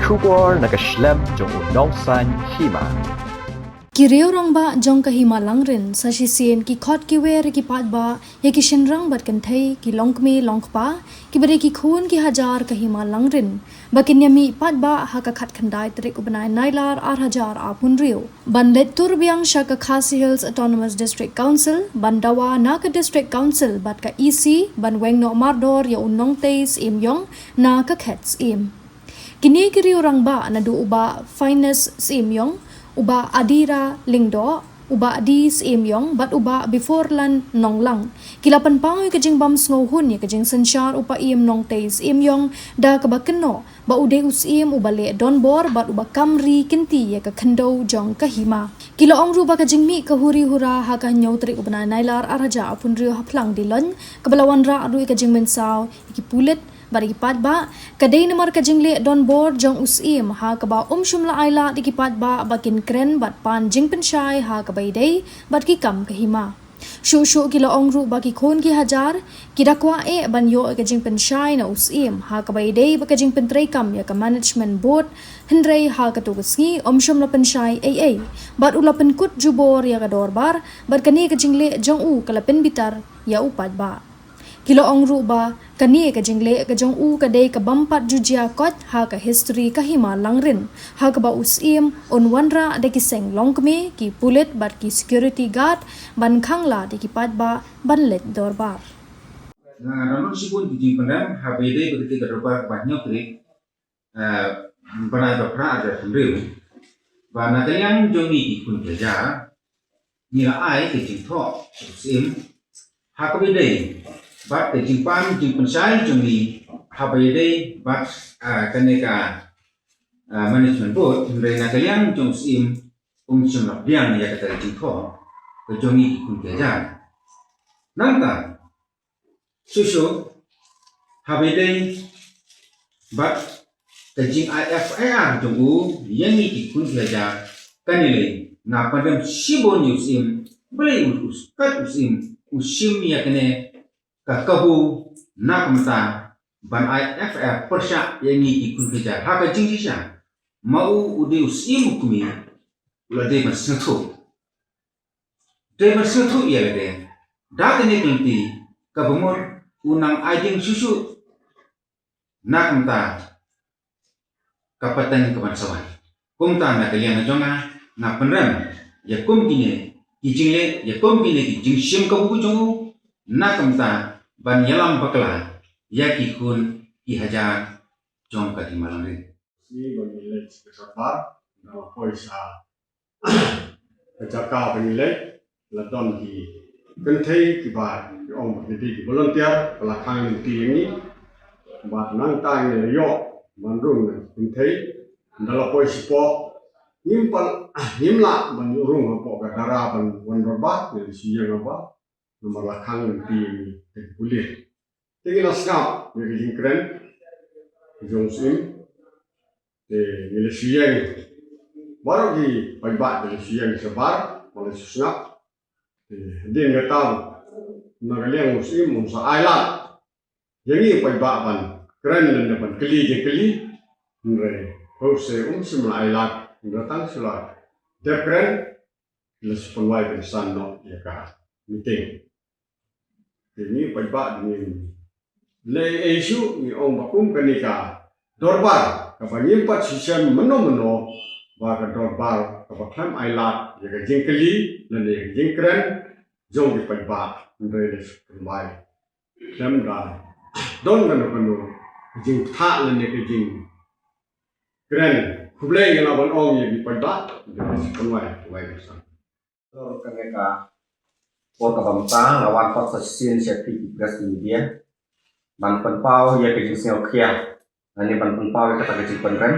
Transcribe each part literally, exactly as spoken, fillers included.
Khubor na ka shlem jong u nongsaiñ hima. Ki riew rangbah jong ka hima Langrin sa shisien ki khot ki wer ïa ki paidbah, ïa ki shynrang bad kynthei, ki longkmie longkpa kiba dei ki khun ki hajar ka hima Langrin ba kin ïa mih paidbah ha ka khatkhyndai tarik u bnai Nailar ar hajar arphew hynriew ban leit tur biang sha ka Khasi Hills Autonomous District Council ban dawa na ka District Council bad ka E C ban weng noh mardor ïa u nongtei Syiemliong na ka khet Syiem. Kine ki riew rangbah naduh u Bah Finest Syiemliong, u Bah Adira Lyngdoh, u Bah D Syiemliong bad u Bah Biforlan Nonglang ki la pynpaw ïa ka jingbym sngewhun ïa ka jingsynshar u paiem nongtei Syiemliong da kaba kynnoh ba u dei u syiem uba leh donbor bad uba kam ri kynti ïa ka khyndew jong ka hima. Ki la ong ruh ba ka jingmih ka huri hura ha ka hynñiew tarik u bnai Nailar ar hajar arphew hynriew ha Phlang Diloin kaba la wanrah ruh ïa ka jingmynsaw ïa ki pulit bad ïa ki paidbah ka dei namar ka jingleh donbor jong u syiem ha kaba um shym la ailad ïa ki paidbah ba kin kren bad pan jingpynshai ha kaba ïadei bad ki kam ka hima. Shuh shuh ki la ong ruh ba ki khun ki hajar ki da kwah eh ban ïoh ïa ka jingpynshai na u syiem ha kaba ïadei bad ka jingpyntreikam ïa ka management board, hynrei ha kato ka sngi um shym la pynshai ei ei bad u la pynkut jubor ïa ka dorbar bad kane ka jingleh jong u ka la pynbitar ïa u paidbah. Ki la ong ruh ba kane ka jingleh ka jong u ka dei ka bym pat ju jia koit ha ka history ka hima Langrin ha kaba u syiem un wanrah da ki seng longkmie, ki pulit bad ki security guard ban khanglad ïa ki paidbah ban leit dorbar. Nga nga don shibun ki jingpyndem haba ïadei bad ka dorbar kaba hynñiew tarik, eh, bnai ba phra ar hajar arphew hynriew ba na ka liang jong ngi ki khun ki hajar ngi la ai ka jingthoh sha u syiem ha kaba ïadei bad ka jingpan jingpynshai jong ngi haba ïadei bad, ah, kane ka, ah, management board, hynrei na ka liang jong u syiem um shym la pdiang ïa kata ka jingthoh ka jong ngi ki khun ki hajar. Nangta shuh shuh haba ïadei bad ka jingai F I R jong u ïa ngi ki khun ki hajar, kane lei nga pyndem shibun ïa u syiem, balei u, u kat u syiem u shim ïa kane ka kabu na ka bynta ban ai F I R pyrshah ïa ngi ki khun ki hajar ha ka jingshisha. Ma u u dei u syiem u kmie, u la dei ban sngewthuh. Dei ban sngewthuh ïa lade da kane ka lynti kaba mut u nang ai jingsuhsuh na ka bynta ka pateng ka ban sa wan. Kumta na ka liang jong nga nga pynrem ïa kum kine ki jingleh, ïa kum kine ki jingshim kabu jong u na ka bynta ban ïalam bakla ïa ki khun ki hajar jong ka hima Langrin. Shisien ba ngi leit sha ka dorbar, nga la poi sha ka jaka ba ngi leit, la don ki kynthei kiba ngi ong ba ki dei ki volunteer ba la khang lynti ïa ngi. Bad nangta ngi la ïoh ban rung na ki kynthei, ynda la poi shapoh ngim pat, ngim lah ban rung hapoh ka dara ban wan dorbar, ngi la shu ïeng haba namar la khang lynti ïa ngi da ki pulit. Te ngi la sngap ïa ka jingkren jong u syiem. Te ngi la shu ïeng, baroh ki paidbah ki la shu ïeng shabar, ba la shu sngap. Te hadien kata na ka liang u syiem um sa ailad ïa ngi paidbah ban kren lane ban kylli jingkylli. Hynrei hynrei um shym la ailad, hynrei tang shu la dep kren, la shu pynwai pynsan noh ïa ka meeting. Te ngi paidbah ngim leh ei shuh, ngi ong ba kum kane ka dorbar kaba ngim pat shisien mynno mynno ba ka dorbar kaba khlem ailad ïa ka jingkylli lane ïa ka jingkren jong ki paidbah, hynrei la shu pynwai khlem da don kano kano ka jingpynthah lane ka jingkren khublei ïa la ban ong ïa ki paidbah, hynrei la shu pynwai, pynwai pynsan. Tor kane ka por kaba mynta nga wan pat sa shisien sha phi ki press media ban pynpaw ïa ka jingsngewkhia lane ban pynpaw ïa kata ka jingpynrem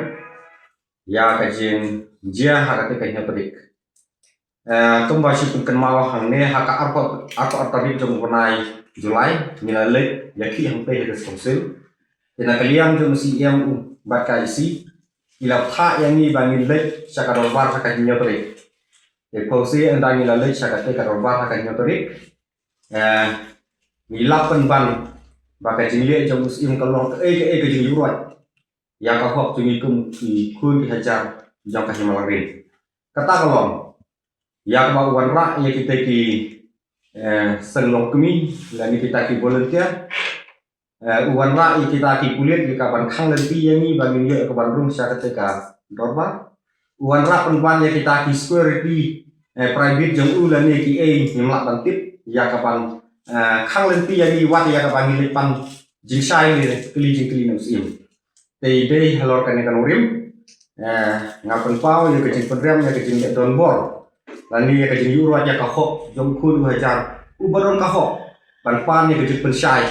ïa ka jingjia ha kata ka hynñiew tarik. Eh, kumba shu pynkynmaw hangne, ha ka arphew, arphew ar tarik jong u bnai July ngi la leit ïakhih hangtei ha ka council. Te na ka liang jong u C M u bad ka E C ki la phah ïa ngi ba ngin leit sha ka dorbar ha ka hynñiew tarik. Te pawsi ynda ngi la leit sha kata ka dorbar ha ka hynñiew tarik, eh, ngi la pynban ba ka jingleh jong u C M ka long kaei kaei ka jingïuhroit. ïa ka hok jong ngi kum ki khun ki hajar jong ka Hima Langrin. Kata ka long ïa kaba u wanrah ïa kita ki, eh, seng longkmie lane kita ki volunteer. Eh, u wanrah ïa kita ki pulit ïa ka ban khang lynti ïa ngi ba ngin ïoh ïa ka ban rung sha kata ka dorbar. U wanrah pynban ïa kita ki security, eh, private jong u lane kiei ngim lah ban tip ïa ka ban, eh, khang lynti ïa ngi wat ïa ka ban ngi leit pan jingshai ne kylli jingkylli na u Syiem. Te dei halor kane ka nongrim, eh, nga pynpaw ïa ka jingpynrem ïa ka jingleh donbor lane ïa ka jingïuhroit ïa ka hok jong u khun u hajar uba don ka hok ban pan ïa ka jingpynshai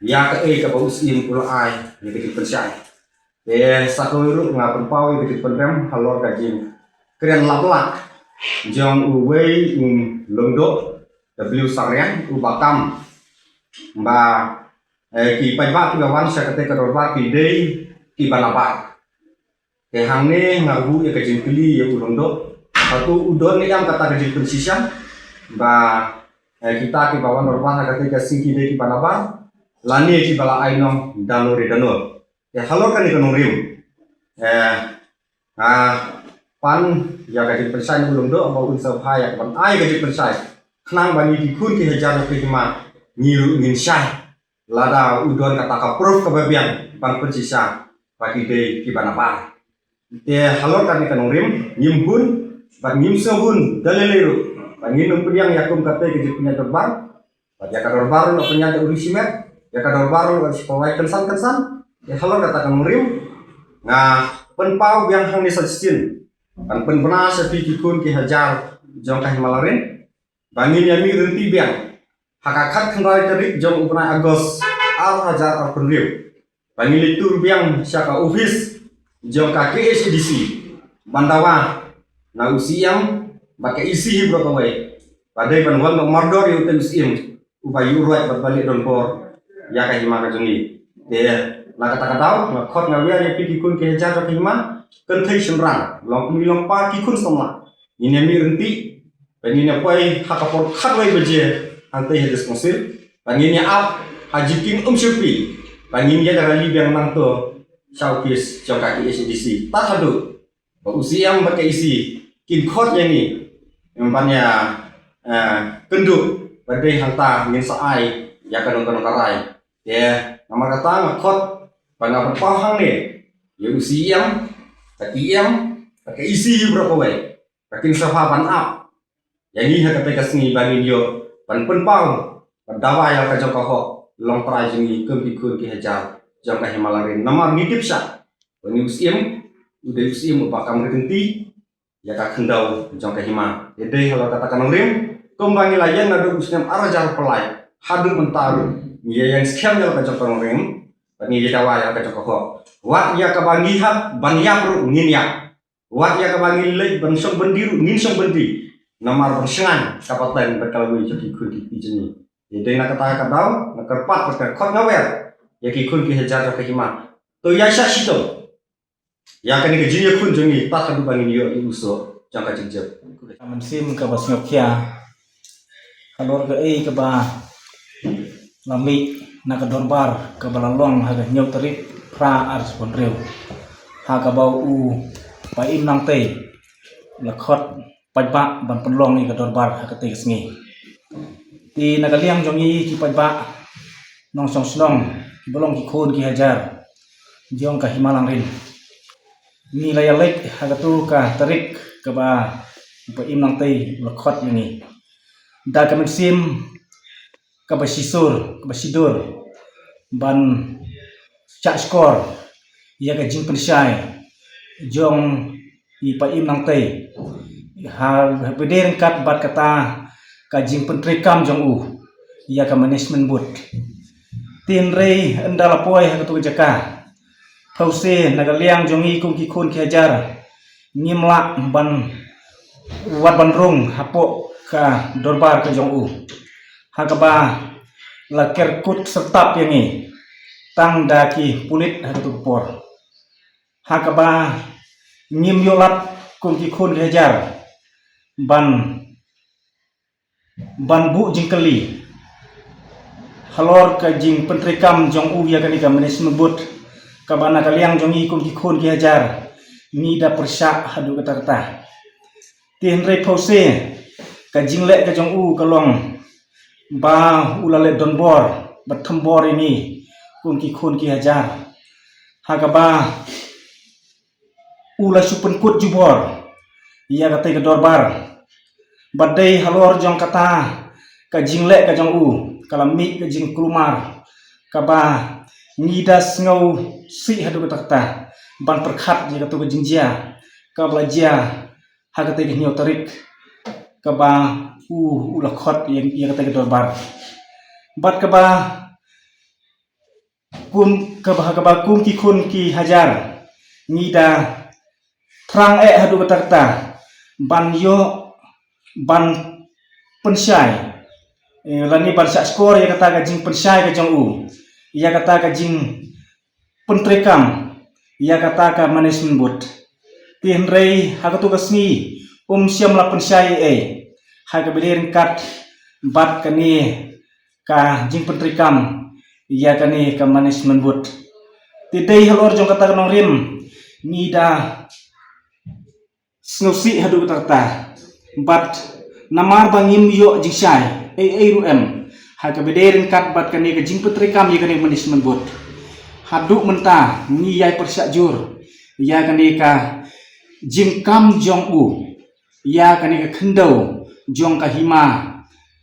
ïa kaei kaba u Syiem u la ai ïa ka jingpynshai. Te sa kawei ruh nga pynpaw ïa ka jingpynrem halor ka jingkren lap lak jong uwei u lyngdoh W Sangriang uba kam ba, eh, ki paidbah kiba wan sha kata ka dorbar ki dei kiba nabar. Te hangne nga buh ïa ka jingkylli ïa u lyngdoh, hato u don ne em kata ka jingpynshisha ba, eh, kita kiba wan dorbar ha kata ka sngi ki dei kiba nabar lane kiba la ai nong da no re da no. Te halor kane ka nongrim, eh, nga pan ïa ka jingpynshai na u lyngdoh ba un sa bha ïa ka ban ai ka jingpynshai khnang ba ngi ki khun ki hajar jong ka Hima ngi ruh ngin shai. Lada u don kata ka proof kaba biang ban pynshisha ba ki dei kiba nabar. Te halor kane ka nongrim ngim hun bad ngim sngewhun da lei lei ruh ba ngin ym pdiang ïa kum kata ka jingpynïaid dorbar. Bad ïa ka dorbar ruh la pynïaid da u ri shimet, ïa ka dorbar ruh la pynïaid kynsan kynsan. Te halor kata ka nongrim nga pynpaw biang hangne sa shisien ban pynbna sha phi ki khun ki hajar jong ka Hima Langrin ba ngin ïa mih rynti biang ha ka khatkhyndai tarik jong u bnai August ar hajar arphew hynriew. Ba ngin leit tur biang sha ka office jong ka K H A D C ban dawa na u Syiem bad ka E C hi baroh kawei ba dei ban wan da mardor ïa u tei u Syiem uba ïuhroit bad ba leh donbor ïa ka Hima ka jong ngi. Te na kata ka daw nga khot nga wer ïa phi ki khun ki hajar jong ka Hima, kynthei shynrang, longkmie longpa, ki khun samla, ngin ïa mih rynti ba ngin ïa poi ha ka por khatwei baje hangtei ha District Council ba ngin ïa ap ha Jikin Umshipi ba ngin ïa rally biang nangto sha office jong ka K H A D C. Tad haduh ba u Syiem bad ka E C kin khot ïa ngi ban ïa, eh, kynduh ba dei hangta ngin sa ai ïa kano kano ka rai. Te namar kata nga khot ba nga pynpaw hangne ïa u Syiem, ka T M, ka E C hi baroh kawei ba kin sngewbha ban ap ïa ngi ha kata ka sngi ba ngin ïoh ban pynpaw ban dawa ïa ka jong ka hok longtrai jong ngi kum ki khun ki hajar jong ka Hima Langrin. Namar ngi tip shah ba une u Syiem u dei u Syiem uba kam rynti ïa ka khyndew jong ka Hima. Ïa dei halor kata ka nongrim kumba ngi la ïeng naduh u snem ar hajar arphew lai haduh mynta ruh ngi ïa ïeng skhem ïa la ka jong ka nongrim bad ngi ïa dawa ïa la ka jong ka hok. Wat ïa kaba ngi hap ban ïap ruh ngin ïap. Wat ïa kaba ngi leit ban shong byndi ruh ngin shong byndi. Namar ban shngaiñ ka pateng bad ka lawei jong ki khun ki kti jong ngi. Ïa dei na kata ka daw nga kyrpad bad nga khot nga wer ïa ki khun ki hajar jong ka Hima, to ïa shah shitom ïa kane ka jingïakhun jong ngi tad haduh ba ngin ïoh ïa u soh jong ka jingjop. Ka mynsiem kaba sngewkhia halor kaei kaba la mih na ka dorbar kaba la long ha ka hynñiew tarik phra ar spon riew, ha kaba u Paiem Nangtei la khot paidbah ban pynlong ïa ka dorbar ha katei ka sngi. Te na ka liang jong ngi ki paidbah nongshong shnong kiba long ki khun ki hajar jong ka Hima Langrin, ngi la ïa leit ha katu ka tarik kaba u Paiem Nangtei u la khot ïa ngi da ka mynsiem kaba shisur kaba shidur ban shah shkor ïa ka jingpynshai jong i Paiem Nangtei ha, ha pdeng ryngkat bad kata ka jingpyntreikam jong u ïa ka management board. Hynrei ynda la poi ha katu ka jaka, phewse na ka liang jong ngi kum ki khun ki hajar ngim lah ban wad ban rung hapoh ka dorbar ka jong u, ha kaba la ker kut sertap ïa ngi tang da ki pulit ha katu ka por, ha kaba ngim ïoh lad kum ki khun ki hajar ban ban buh jingkylli halor ka jingpyntreikam jong u ïa kane ka management board kaba na ka liang jong ngi kum ki khun ki hajar ngi da pyrshah haduh katta katta. Te hynrei phewse ka jingleh ka jong u ka long ba u la leh donbor bad thombor ïa ngi kum ki khun ki hajar, ha kaba u la shu pynkut jubor ïa katei ka dorbar. Bad dei halor jong kata ka jingleh ka jong u ka la mih ka jingkulmar kaba ngi da sngewsih haduh katta katta ban pyrkhat ïa kato ka jingjia kaba la jia ha katei ka hynñiew tarik kaba u, u la khot ïa, ïa katei ka dorbar. Bad kaba kum, kaba, kaba kum ki khun ki hajar ngi da thrang eh haduh katta katta ban ïoh, ban pynshai, eh, lane ban shah shkor ïa kata ka jingpynshai ka jong u, ïa kata ka jingpyntreikam ïa kata ka management board. Te hynrei ha kato ka sngi um shym la pynshai ei ei ha kaba dei ryngkat bad kane ka jingpyntreikam ïa kane ka management board. Te dei halor jong kata ka nongrim ngi da sngewsih haduh katta katta. Bad namar ba ngim ïoh jingshai ei ei ruh em ha kaba dei ryngkat bad kane ka jingpyntreikam ïa kane ka management board, haduh mynta ngi ïai pyrshah jur ïa kane ka jingkam jong u, ïa kane ka khyndew jong ka hima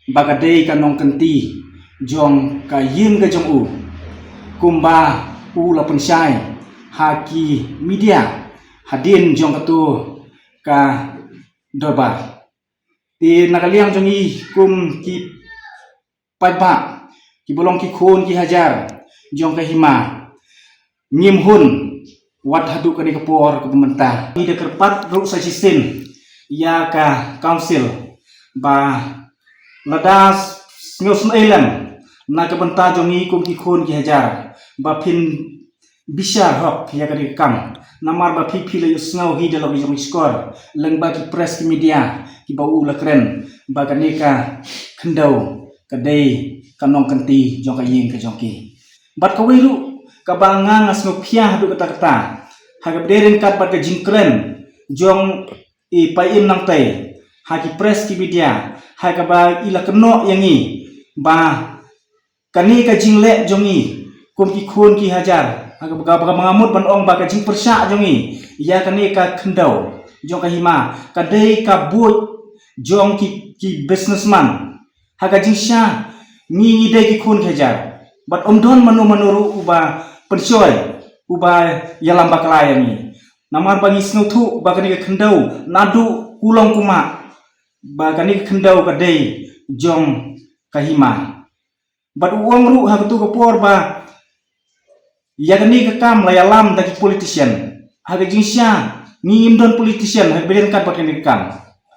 ba ka dei ka nongkynti jong ka ïing ka jong u, kumba u la pynshai ha ki media hadien jong kato ka dorbar. Te na ka liang jong ngi kum ki paidbah kiba long ki khun ki hajar jong ka hima, ngim hun wat haduh kane ka por kaba mynta. Ngi da kyrpad ruh sa shisien ïa ka council ba lada sngewsynei lem na ka bynta jong ngi kum ki khun ki hajar ba phin bishar hok ïa kane ka kam. Namar ba phi phi la ïohsngew hi da la ka jong i skor lyngba ki press ki media kiba u la kren ba kane ka khyndew ka dei ka nongkynti jong ka ïing ka jong ki. Bad kawei ruh kaba nga nga sngewkhia haduh katta katta ha kaba dei ryngkat bad ka jingkren jong i Paiem Nangtei ha ki press ki media ha kaba i la kynnoh ïa ngi ba kane ka jingleh jong ngi kum ki khun ki hajar ha kaba, kaba nga mut ban ong ba ka jingpyrshah jong ngi ïa kane ka khyndew jong ka hima ka dei ka buit jong ki, ki businessman. Ha ka jingshisha ngi, ngi dei ki khun ki hajar bad um don mano mano ruh uba pynshoi, uba ïalam bakla ïa ngi. Namar ba ngi sngewthuh ba kane ka khyndew naduh kulong kumah ba kane ka khyndew ka dei jong ka hima. Bad u ong ruh ha katu ka por ba ïa kane ka kam la ïalam da ki politician. Ha ka jingshisha ngi ngim don politician ha kaba dei ryngkat bad kane ka kam.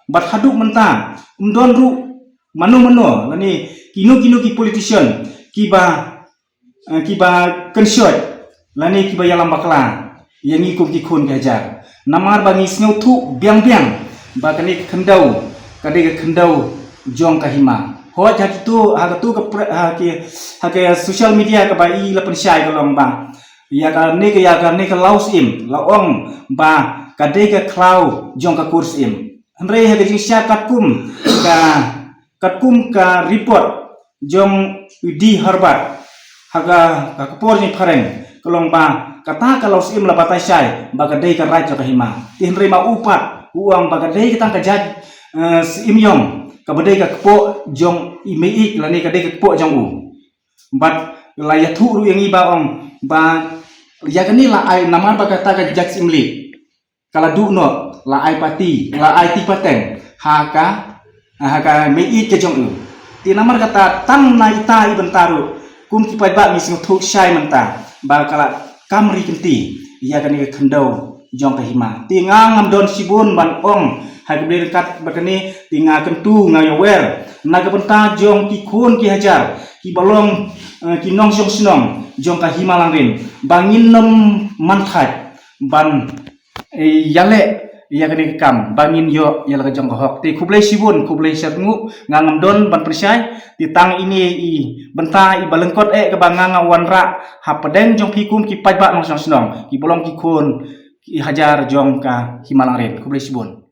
Bad haduh mynta um don ruh mano mano lane kino kino ki politician kiba, eh, kiba kynshoit lane kiba ïalam bakla ïa ngi kum ki khun ki hajar. Namar ba ngi sngewthuh biang biang ba kane ka khyndew ka dei ka khyndew jong ka hima. Hooid ha kitu, ha katu ka pre-, ha ki, ha ka social media kaba i la pynshai ka long ba ïa kane ka, ïa kane ka Law Syiem la ong ba ka dei ka khlaw jong ka Kur Syiem. Hynrei ha ka jingshisha katkum ka, katkum ka report jong u D Herbert ha ka, ha ka por jingphareng ka long ba kata ka Law Syiem la batai shai ba ka dei ka raid jong ka hima. Te hynrei ma u pat u ong ba ka dei ka tang ka jait, eh, Syiem Ïong kaba dei ka kpoh jong i mei ïeit lane ka dei ka kpoh jong u. Bad la ïathuh ruh ïa ngi ba ong ba ïa kane la ai namar ba kata ka jait Syiem Ïeit ka la duh noh, la ai party, la ai ti pateng ha ka, ha ka mei ïeit ka jong u. Te namar kata tang na ita i bynta ruh kum ki paidbah ngi sngewthuh shai mynta ba ka la kam ri kynti ïa kane ka khyndew jong ka hima. Te nga ngam don shibun ban ong ha kaba dei ryngkat bad kane, te nga kyntu nga ïawer na ka bynta jong ki khun ki hajar kiba long, eh, ki nongshong shnong jong ka hima Langrin ba ngin nym man thait ban, eh, ïaleh ïa kane ka kam ba ngin ïoh ïa la ka jong ka hok. Te khublei shibun, khublei shibun, nga ngam don ban pynshai. Te tang ine i bynta i ba lyngkot eh kaba nga nga wanrah hapdeng jong phi kum ki paidbah nongshong shnong, kiba long ki khun ki hajar jong ka Hima Langrin. Khublei shibun.